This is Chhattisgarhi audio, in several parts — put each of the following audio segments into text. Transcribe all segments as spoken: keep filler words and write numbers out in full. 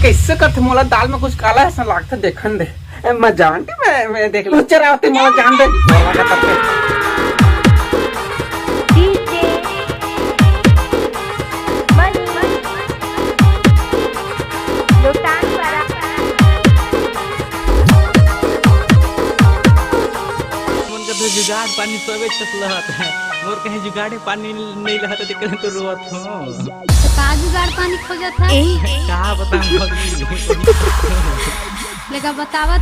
कइसे करथे, मोला दाल में कुछ काला अइसन लागथे, देखन दे। ए, मैं जान के मैं, मैं देख लूं। चल, आते मोला जान दे। मन का तो जुगाड़ पानी सबे छस लहत है, मोर कहीं जुगाड़े पानी नहीं लहत है, तेकर तो रोवत हो। तो का जुगाड़ पानी खोजत है? का बताऊं भौजी? लेगा बतावत।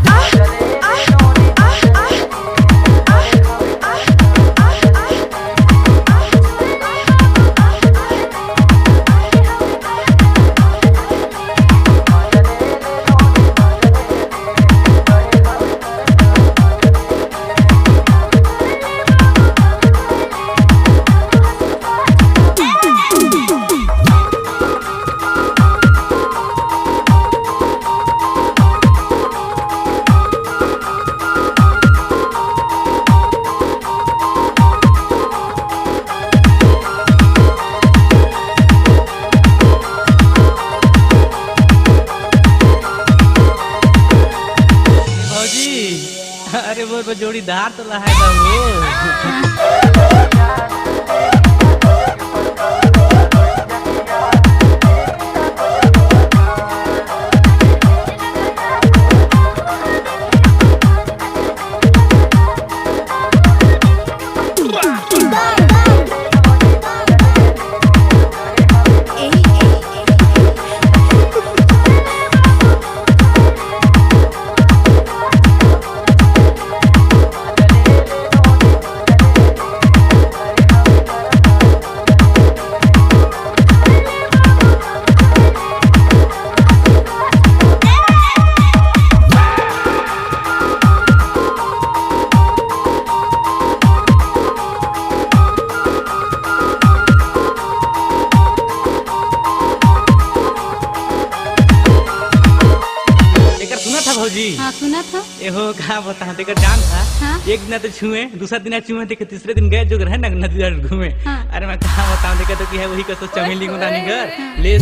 भौजी, अरे वो, वो जोड़ीदार तो लहाय बा वो। एकर सुनत हा भौजी? हाँ, सुनत हा। एहो का बता, तेकर जान था। हाँ। एक दिन तो छुए, दूसरा दिन छुए, तेकर तीसरे दिन गए जो रहे ना नदी घूमे। हाँ। अरे मैं का बताऊं, देखा तो कि है वही कसो चमेली को नानी घर। हाँ। ले